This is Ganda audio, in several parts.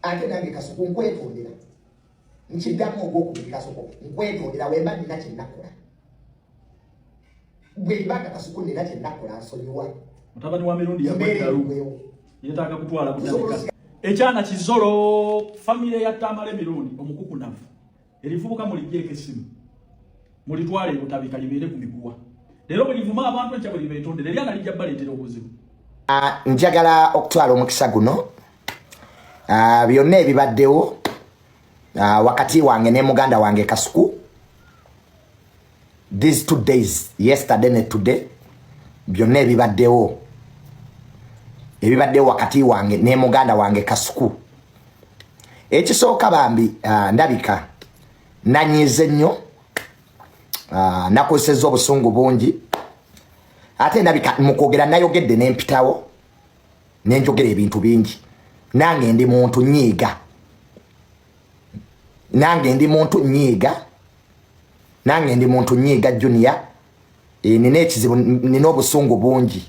Ate nange Kasuku nkwetondera, nkiddamu ogwokubiri, Kasuku nkwetondera wemba nina kyenakola, bwembanga Kasuku nina kyenakola, nsonyiwa. Mutabani wa Mirundi yagwa, yetaaga kutwala Butabika. Ekyana kizolo, famire ya Tamale Mirundi omukukunavu, erivubuka mulijjeeko essimu mulitwale Butabika, libeere ku miguwa. Leero bwe livuma abantu, enkya bwe libeetondera, eryana lijja baleetera obuzibu. Ah, njagala okutwala omukisa guno, byonna ebibaddewo wakati wange ne muganda wange Kasuku these 2 days, yesterday ne today, byonna ebibaddewo wakati wange ne muganda wange Kasuku. Ekisooka bambi, ndabika nanyiize nnyo, nakozesezza obusungu bungi, ate ndabika mukwogera nayogedde nempitawo nenjogera ebintu bingi. Nange ndi muntu, nyiiga, nange ndi muntu, nyiiga, nange ndi muntu, nyiiga. Junior, nina ekizibu, nina obusungu bungi,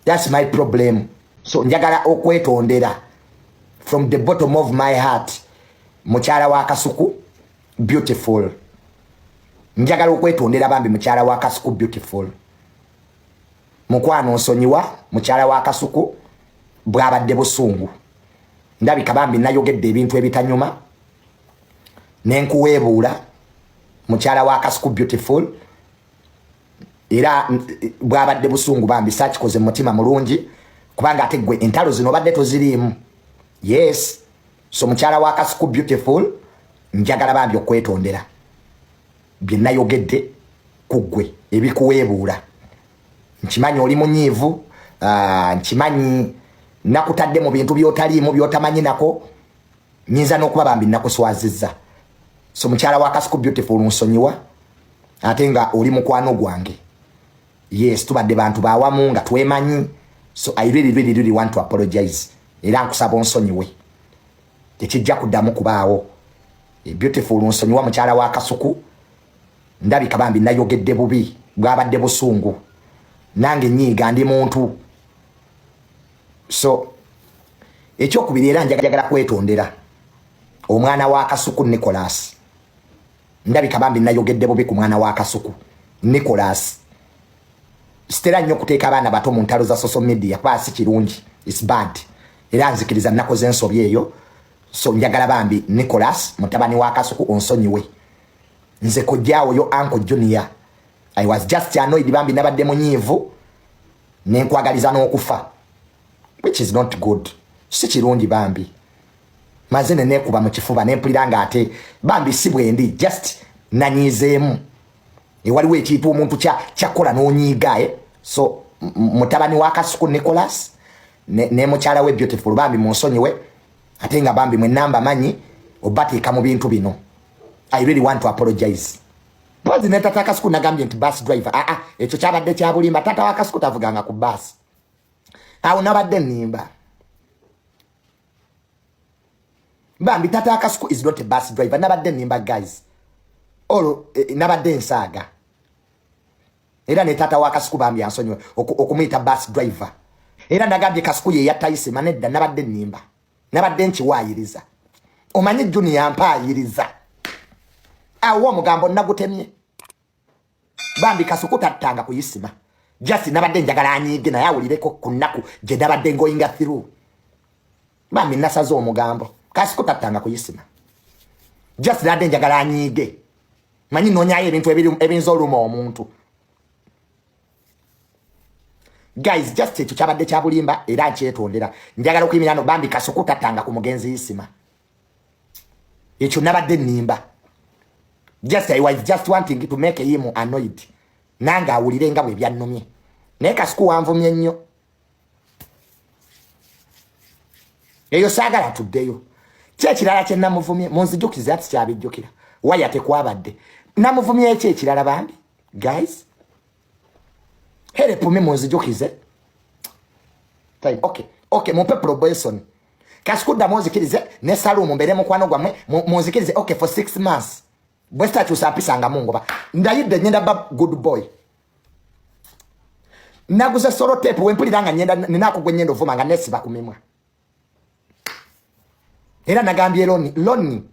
that's my problem. So njagala okwetondera from the bottom of my heart mukyala wa Kasuku Beautiful. Njagala okwetondera bambi mukyala wa Kasuku Beautiful. Mukwano, nsonyiwa mukyala wa Kasuku, bwabadde busungu. Ndabika bambi nayogedde ebintu ebitanyuma nenkuweebuula, mukyala wa Kasuku Beautiful, era bwabadde busungu bambi, sakikoze mutima mulungi, kubanga ate gwe entalo zino obadde toziriimu. Yes, so mukyala wa Kasuku Beautiful, njagala bambi okwetondera bye nayogedde ku ggwe ebikuweebuula. Nkimanyi oli munyiivu, nkimanyi nakutadde mu bintu byotaliimu, byotamanyi nako, nyinza n'okuba bambi nakuswazizza. So mukyala wa Kasuku Beautiful, nsonyiwa, ate nga oli mukwano gwange. Yes, tubadde bantu bawamu nga twemanyi, so I really, really, really want to apologize, era nkusaba onsonyiwe, tekijja kuddamu kubaawo. Beautiful, nsonyiwa mukyala wa Kasuku, ndabika bambi nayogedde bubi, bwabadde busungu, nange nyiiga, ndi muntu. So ekyokubiri, era njagala kwetondera omwana wa Kasuku Nicholas. Ndabika bambi nayogedde bubi ku mwana wa Kasuku Nicholas. Sitera nnyo okuteeka abaana bato mu ntalo za social media kuba si kirungi, it's bad, era nzikiriza nakoze ensobi eyo. So njagala bambi Nicholas, mutabani wa Kasuku, onsonyiwe. Nze kojjaawo yo, Uncle Junior, I was just annoyed bambi, nabadde munyiivu nenkwagaliza n'okufa, which is not good, si kirungi bambi. Maze neneekuba mu kifuba nempulira nga ate bambi si bwendi, just nanyiizeemu. Ewaliwo ekintu omuntu kyakola n'onyiiga, eh? So mutabani wa Kasuku Nicholas ne mukyala we Beautiful, bambi munsonyiwe, ate nga bambi mwenamba manyi obateeka mu bintu bino. I really want to apologize. Mpozi ne tata Kasuku nagambye nti bus driver. Aa, ekyo kyabadde kya bulimba. Tata wa Kasuku tavuganga ku bus, awo nabadde nnimba bambi. Tata Kasuku is not a bus driver, nabadde nnimba guys, olwo nabadde nsaaga. Era ne tata wa Kasuku bambi ansonyiwe okumuyita bus driver. Era nagambye Kasuku ye yattayisima, nedda, nabadde nnimba, nabadde nkiwaayiriza. Omanyi Junior mpaayiriza, awo omugambo nagutemye bambi. Kasuku tattanga kuyisima, just nabadde njagala anyiige naye awulireko ku nnaku gye nabadde ngoinga through. Bambi nasaze omugambo, Kasuku tattanga kuyisima, just nabadde njagala anyiige. Manyi noonyayo ebintu ebiyinza oluma omuntu. Guys, just ekyo kyabadde kya bulimba, era nkyetondera. Njagala okuyimirira no bambi, Kasuku tattanga ku mugenzi Isima, ekyo nabadde nnimba. Just I was just wanting to make him annoyed, nange awulire nga bwe byannumye. Naye Kasuku wanvumye nnyo, eyo saagala tuddeyo. Ki ekirala kye namuvumye? Munzijukize, ati kyabijjukira waya tekwabadde. Namuvumye eki ekirala bambi? Guys, help me, munzijukize. Time. Okay, mumpe probation. Kasuku, ddamu onzikirize ne Salumu mbeere mukwano gwammwe, munzikirize, okay, for 6 months. Bwe sitakyusa mpisa nga mungoba, ndayidde ngenda ba good boy. Naguze sellotape, wempulira nga nyenda ninaako gwe nyenda ovuma nga nesiba ku mimwa. Era nagambye Loni, Loni,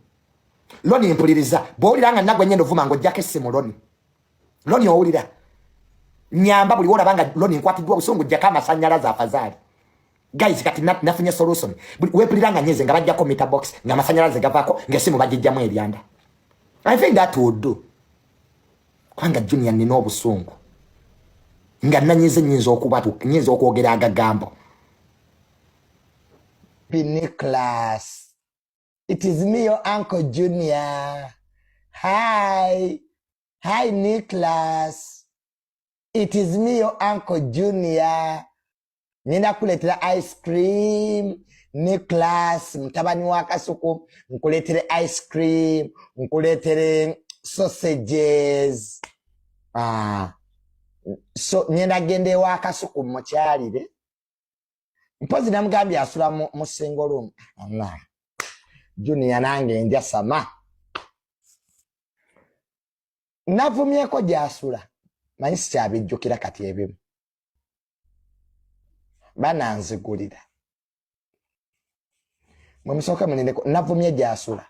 Loni, mpuliriza. Bw'owulira nga nagwe nyenda ovuma ng'ojjako essimu. Loni, Loni, owulira? Nyamba buli wolaba nga Loni nkwatiddwa obusungu, jjako amasannyalaze afazaali. Guys, kati nafunye solution. Wepulira nga nyeze nga bajjako meter box, nga amasanyalaze gavaako, ng'essimu bagijjamu ebyanda. I think that would do, kubanga Junior nina obusungu nga nanyize, nyinza okuba nyinza okwogera agagambo. Nicholas, it is me, your uncle Junior. Hi, hi Nicholas, it is me, your uncle Junior. Ngenda kuleetera ice cream, Nicholas mutabani wa Kasuku. Nkuleetere ice cream, nkuleetere sausages. Ah, so ngenda genda ewa Kasuku mukyalire. Mpozi namugambye asula mu single room. Allah, Junior nange njasama. Navumyeko gyasula, manyi sikyabijjukira kati, ebimu bananzigulira. Mwe musooke mulindeko. Navumye gyasula,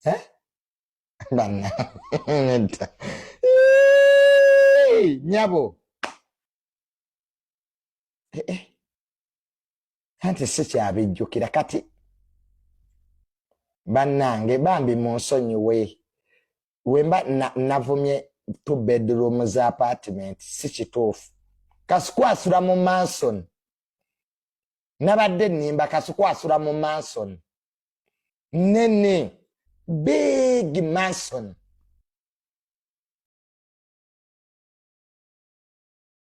eh? Banna nedda. Nyabo. Eh, eh. Anti sikyabijjukira kati. Bannange bambi munsonyiwe wemba navumye two bedroom za apartment, si kituufu. Kasuku asula mu mansion. Nabadde nnimba. Kasuku asula mu mansion nene, big mansion.